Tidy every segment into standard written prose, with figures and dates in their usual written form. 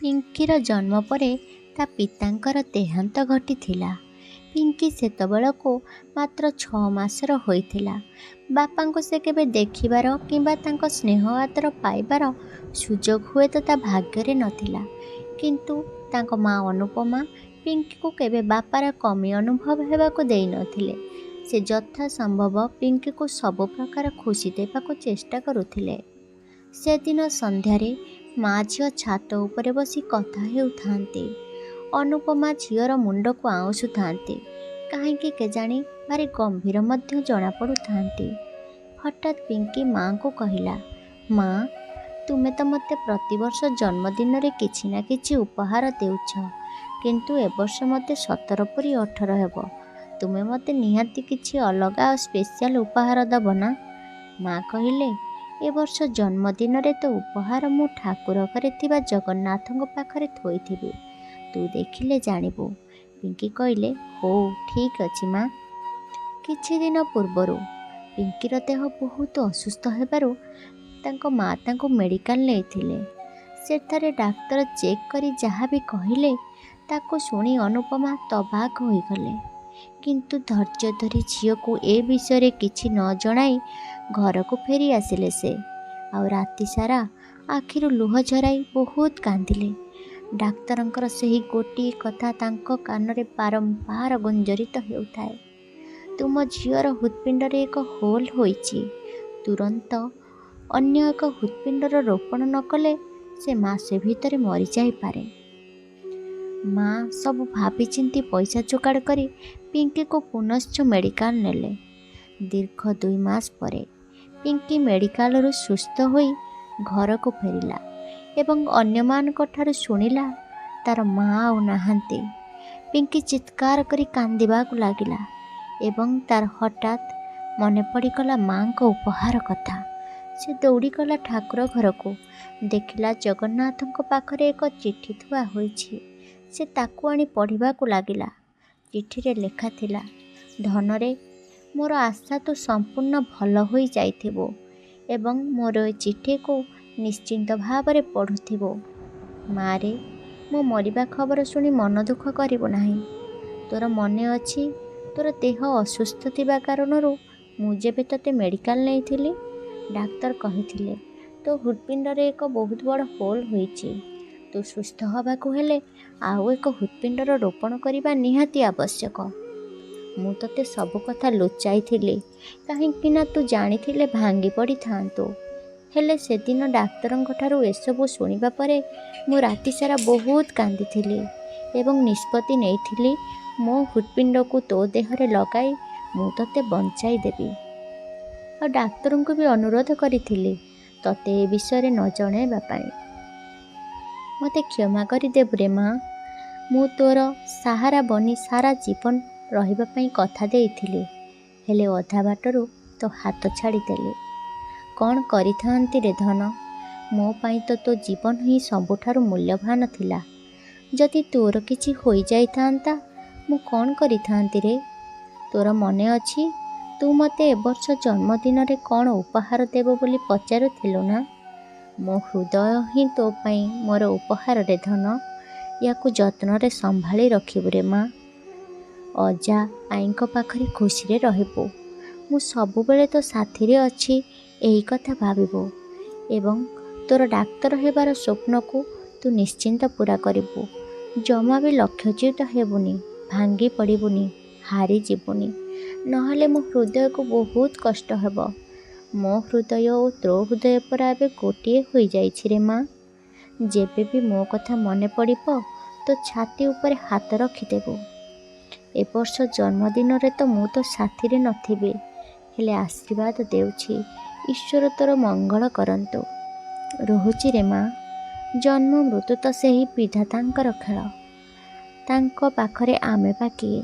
ପିଙ୍କିର ଜନ୍ମ ପରେ ତା ପିତାଙ୍କର ଦେହାନ୍ତ ଘଟିଥିଲା। ପିଙ୍କି ସେତେବେଳକୁ ମାତ୍ର 6 ମାସର ହୋଇଥିଲା। ବାପାଙ୍କୁ ସେ କେବେ ଦେଖିବାର କିମ୍ବା ତାଙ୍କ ସ୍ନେହ ଆଦର ପାଇବାର ସୁଯୋଗ ହୁଏତ ତା ଭାଗ୍ୟରେ ନଥିଲା। କିନ୍ତୁ ତାଙ୍କ ମା ଅନୁପମା ପିଙ୍କିକୁ କେବେ ବାପାର କମି ଅନୁଭବ ହେବାକୁ ଦେଇନଥିଲେ। ସେ ଯଥା ସମ୍ଭବ ପିଙ୍କିକୁ ସବୁ ପ୍ରକାର ଖୁସି ଦେବାକୁ ଚେଷ୍ଟା କରୁଥିଲେ। ସେଦିନ ସନ୍ଧ୍ୟାରେ ମା ଝିଅ ଛାତ ଉପରେ ବସି କଥା ହେଉଥାନ୍ତି। ଅନୁପମା ଝିଅର ମୁଣ୍ଡକୁ ଆଉଁସୁଥାନ୍ତି। କାହିଁକି କେଜାଣି ଭାରି ଗମ୍ଭୀର ମଧ୍ୟ ଜଣାପଡ଼ୁଥାନ୍ତି। ହଠାତ୍ ପିଙ୍କି ମାଆଙ୍କୁ କହିଲା, "ମା, ତୁମେ ତ ମୋତେ ପ୍ରତିବର୍ଷ ଜନ୍ମଦିନରେ କିଛି ନା କିଛି ଉପହାର ଦେଉଛ। କିନ୍ତୁ ଏ ବର୍ଷ ମୋତେ 17 ପୂରି 18 ହେବ। ତୁମେ ମୋତେ ନିହାତି କିଛି ଅଲଗା ଆଉ ସ୍ପେଶାଲ୍ ଉପହାର ଦେବ ନା?" ମା କହିଲେ, "ଏ ବର୍ଷ ଜନ୍ମଦିନରେ ତୋ ଉପହାର ମୁଁ ଠାକୁର ଘରେ ଥିବା ଜଗନ୍ନାଥଙ୍କ ପାଖରେ ଥୋଇଥିବି। ତୁ ଦେଖିଲେ ଜାଣିବୁ।" ପିଙ୍କି କହିଲେ, "ହଉ, ଠିକ୍ ଅଛି ମା।" କିଛିଦିନ ପୂର୍ବରୁ ପିଙ୍କିର ଦେହ ବହୁତ ଅସୁସ୍ଥ ହେବାରୁ ତାଙ୍କ ମା ତାଙ୍କୁ ମେଡ଼ିକାଲ ନେଇଥିଲେ। ସେଠାରେ ଡାକ୍ତର ଚେକ୍ କରି ଯାହା ବି କହିଲେ, ତାକୁ ଶୁଣି ଅନୁପମା ଅବାକ୍ ହୋଇଗଲେ। କିନ୍ତୁ ଧୈର୍ଯ୍ୟ ଧରି ଝିଅକୁ ଏ ବିଷୟରେ କିଛି ନ ଜଣାଇ ଘରକୁ ଫେରି ଆସିଲେ ସେ। ଆଉ ରାତି ସାରା ଆଖିରୁ ଲୁହ ଝରାଇ ବହୁତ କାନ୍ଦିଲେ। ଡାକ୍ତରଙ୍କର ସେହି ଗୋଟିଏ କଥା ତାଙ୍କ କାନରେ ବାରମ୍ବାର ଗୁଞ୍ଜରିତ ହେଉଥାଏ, "ତୁମ ଝିଅର ହୃତ୍ପିଣ୍ଡରେ ଏକ ହୋଲ୍ ହୋଇଛି। ତୁରନ୍ତ ଅନ୍ୟ ଏକ ହୃତ୍ପିଣ୍ଡର ରୋପଣ ନ କଲେ ସେ ମାସେ ଭିତରେ ମରିଯାଇପାରେ।" ମା ସବୁ ଭାବିଚିନ୍ତି ପଇସା ଯୋଗାଡ଼ କରି ପିଙ୍କିକୁ ପୁନଶ୍ଚ ମେଡ଼ିକାଲ ନେଲେ। ଦୀର୍ଘ 2 ମାସ ପରେ ପିଙ୍କି ମେଡ଼ିକାଲରୁ ସୁସ୍ଥ ହୋଇ ଘରକୁ ଫେରିଲା ଏବଂ ଅନ୍ୟମାନଙ୍କଠାରୁ ଶୁଣିଲା ତାର ମା ଆଉ ନାହାନ୍ତି। ପିଙ୍କି ଚିତ୍କାର କରି କାନ୍ଦିବାକୁ ଲାଗିଲା ଏବଂ ତାର ହଠାତ୍ ମନେ ପଡ଼ିଗଲା ମାଙ୍କ ଉପହାର କଥା। ସେ ଦୌଡ଼ିଗଲା ଠାକୁର ଘରକୁ। ଦେଖିଲା ଜଗନ୍ନାଥଙ୍କ ପାଖରେ ଏକ ଚିଠି ଥୁଆ ହୋଇଛି। ସେ ତାକୁ ଆଣି ପଢ଼ିବାକୁ ଲାଗିଲା। ଚିଠିରେ ଲେଖାଥିଲା, "ଧନରେ, ମୋର ଆଶା ତୁ ସମ୍ପୂର୍ଣ୍ଣ ଭଲ ହୋଇଯାଇଥିବୁ ଏବଂ ମୋର ଏ ଚିଠିକୁ ନିଶ୍ଚିନ୍ତ ଭାବରେ ପଢ଼ୁଥିବୁ। ମାରେ, ମୋ ମରିବା ଖବର ଶୁଣି ମନ ଦୁଃଖ କରିବୁ ନାହିଁ। ତୋର ମନେ ଅଛି, ତୋର ଦେହ ଅସୁସ୍ଥ ଥିବା କାରଣରୁ ମୁଁ ଯେବେ ତୋତେ ମେଡ଼ିକାଲ ନେଇଥିଲି, ଡାକ୍ତର କହିଥିଲେ ତୋ ହୃତ୍ପିଣ୍ଡରେ ଏକ ବହୁତ ବଡ଼ ହୋଲ୍ ହୋଇଛି। ତୁ ସୁସ୍ଥ ହେବାକୁ ହେଲେ ଆଉ ଏକ ହୃତ୍ପିଣ୍ଡର ରୋପଣ କରିବା ନିହାତି ଆବଶ୍ୟକ। ମୁଁ ତୋତେ ସବୁ କଥା ଲୁଚାଇଥିଲି, କାହିଁକିନା ତୁ ଜାଣିଥିଲେ ଭାଙ୍ଗି ପଡ଼ିଥାନ୍ତୁ। ହେଲେ ସେଦିନ ଡାକ୍ତରଙ୍କଠାରୁ ଏସବୁ ଶୁଣିବା ପରେ ମୁଁ ରାତିସାରା ବହୁତ କାନ୍ଦିଥିଲି ଏବଂ ନିଷ୍ପତ୍ତି ନେଇଥିଲି ମୋ ହୃତ୍ପିଣ୍ଡକୁ ତୋ ଦେହରେ ଲଗାଇ ମୁଁ ତୋତେ ବଞ୍ଚାଇ ଦେବି। ଆଉ ଡାକ୍ତରଙ୍କୁ ବି ଅନୁରୋଧ କରିଥିଲି ତୋତେ ଏ ବିଷୟରେ ନ ଜଣାଇବା ପାଇଁ। ମୋତେ କ୍ଷମା କରିଦେବୁ ରେ ମା। ମୁଁ ତୋର ସାହାରା ବନି ସାରା ଜୀବନ ରହିବା ପାଇଁ କଥା ଦେଇଥିଲି, ହେଲେ ଅଧା ବାଟରୁ ତୋ ହାତ ଛାଡ଼ିଦେଲି। କ'ଣ କରିଥାନ୍ତି ରେ ଧନ? ମୋ ପାଇଁ ତ ତୋ ଜୀବନ ହିଁ ସବୁଠାରୁ ମୂଲ୍ୟବାନ ଥିଲା। ଯଦି ତୋର କିଛି ହୋଇଯାଇଥାନ୍ତା, ମୁଁ କ'ଣ କରିଥାନ୍ତି ରେ? ତୋର ମନେ ଅଛି, ତୁ ମୋତେ ଏ ବର୍ଷ ଜନ୍ମଦିନରେ କ'ଣ ଉପହାର ଦେବୁ ବୋଲି ପଚାରୁଥିଲୁ ନା? ମୋ ହୃଦୟ ହିଁ ତୋ ପାଇଁ ମୋର ଉପହାର ରେ ଧନ। ୟାକୁ ଯତ୍ନରେ ସମ୍ଭାଳି ରଖିବୁ ରେ ମା। ଅଜା ଆଈଙ୍କ ପାଖରେ ଖୁସିରେ ରହିବୁ। ମୁଁ ସବୁବେଳେ ତୋ ସାଥିରେ ଅଛି, ଏହି କଥା ଭାବିବୁ ଏବଂ ତୋର ଡାକ୍ତର ହେବାର ସ୍ୱପ୍ନକୁ ତୁ ନିଶ୍ଚିନ୍ତ ପୂରା କରିବୁ। ଜମା ବି ଲକ୍ଷ୍ୟଚ୍ୟୁତ ହେବୁନି, ଭାଙ୍ଗି ପଡ଼ିବୁନି, ହାରିଯିବୁନି। ନହେଲେ ମୋ ହୃଦୟକୁ ବହୁତ କଷ୍ଟ ହେବ। ମୋ ହୃଦୟ ଓ ତୋ ହୃଦୟ ପରା ଏବେ ଗୋଟିଏ ହୋଇଯାଇଛି ରେ ମା। ଯେବେ ବି ମୋ କଥା ମନେ ପଡ଼ିବ, ତୋ ଛାତି ଉପରେ ହାତ ରଖିଦେବୁ। ଏ ବର୍ଷ ଜନ୍ମଦିନରେ ତ ମୁଁ ତୋ ସାଥିରେ ନଥିବି, ହେଲେ ଆଶୀର୍ବାଦ ଦେଉଛି, ଈଶ୍ୱର ତୋର ମଙ୍ଗଳ କରନ୍ତୁ। ରହୁଛି ରେ ମା। ଜନ୍ମ ମୃତ୍ୟୁ ତ ସେହି ବିଧାତାଙ୍କର ଖେଳ। ତାଙ୍କ ପାଖରେ ଆମେ ବା କିଏ?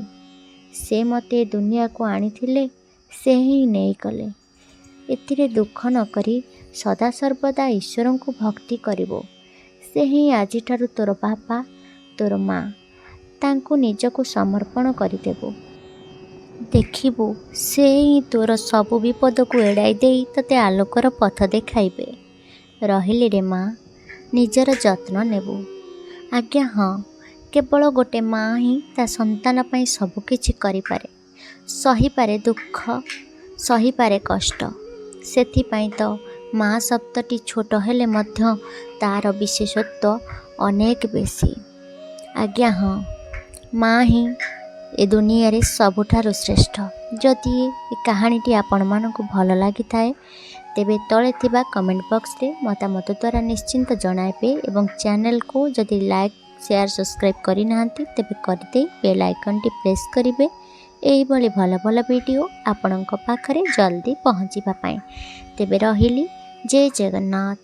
ସେ ମୋତେ ଏ ଦୁନିଆକୁ ଆଣିଥିଲେ, ସେ ହିଁ ନେଇଗଲେ। ଏଥିରେ ଦୁଃଖ ନ କରି ସଦାସର୍ବଦା ଈଶ୍ୱରଙ୍କୁ ଭକ୍ତି କରିବୁ। ସେ ହିଁ ଆଜିଠାରୁ ତୋର ବାପା, ତୋର ମା। ତାଙ୍କୁ ନିଜକୁ ସମର୍ପଣ କରିଦେବୁ। ଦେଖିବୁ, ସେ ହିଁ ତୋର ସବୁ ବିପଦକୁ ଏଡ଼ାଇ ଦେଇ ତୋତେ ଆଲୋକର ପଥ ଦେଖାଇବେ। ରହିଲି ରେ ମା, ନିଜର ଯତ୍ନ ନେବୁ।" ଆଜ୍ଞା ହଁ, କେବଳ ଗୋଟେ ମା' ହିଁ ତା ସନ୍ତାନ ପାଇଁ ସବୁକିଛି କରିପାରେ, ସହିପାରେ ଦୁଃଖ, ସହିପାରେ କଷ୍ଟ। ସେଥିପାଇଁ ତ ମା' ଶବ୍ଦଟି ଛୋଟ ହେଲେ ମଧ୍ୟ ତା'ର ବିଶେଷତ୍ୱ ଅନେକ ବେଶୀ। ଆଜ୍ଞା ହଁ, ମା' ହିଁ ଏ ଦୁନିଆରେ ସବୁଠାରୁ ଶ୍ରେଷ୍ଠ। ଯଦି ଏ କାହାଣୀଟି ଆପଣମାନଙ୍କୁ ଭଲ ଲାଗିଥାଏ, ତେବେ ତଳେ ଥିବା କମେଣ୍ଟ ବକ୍ସରେ ମତାମତ ଦ୍ୱାରା ନିଶ୍ଚିନ୍ତ ଜଣାଇବେ ଏବଂ ଚ୍ୟାନେଲକୁ ଯଦି ଲାଇକ୍, ସେୟାର, ସବସ୍କ୍ରାଇବ୍ କରିନାହାନ୍ତି, ତେବେ କରିଦେଇ ବେଲ୍ ଆଇକନ୍ଟି ପ୍ରେସ୍ କରିବେ, ଏହିଭଳି ଭଲ ଭଲ ଭିଡ଼ିଓ ଆପଣଙ୍କ ପାଖରେ ଜଲ୍ଦି ପହଞ୍ଚିବା ପାଇଁ। ତେବେ ରହିଲି, ଜୟ ଜଗନ୍ନାଥ।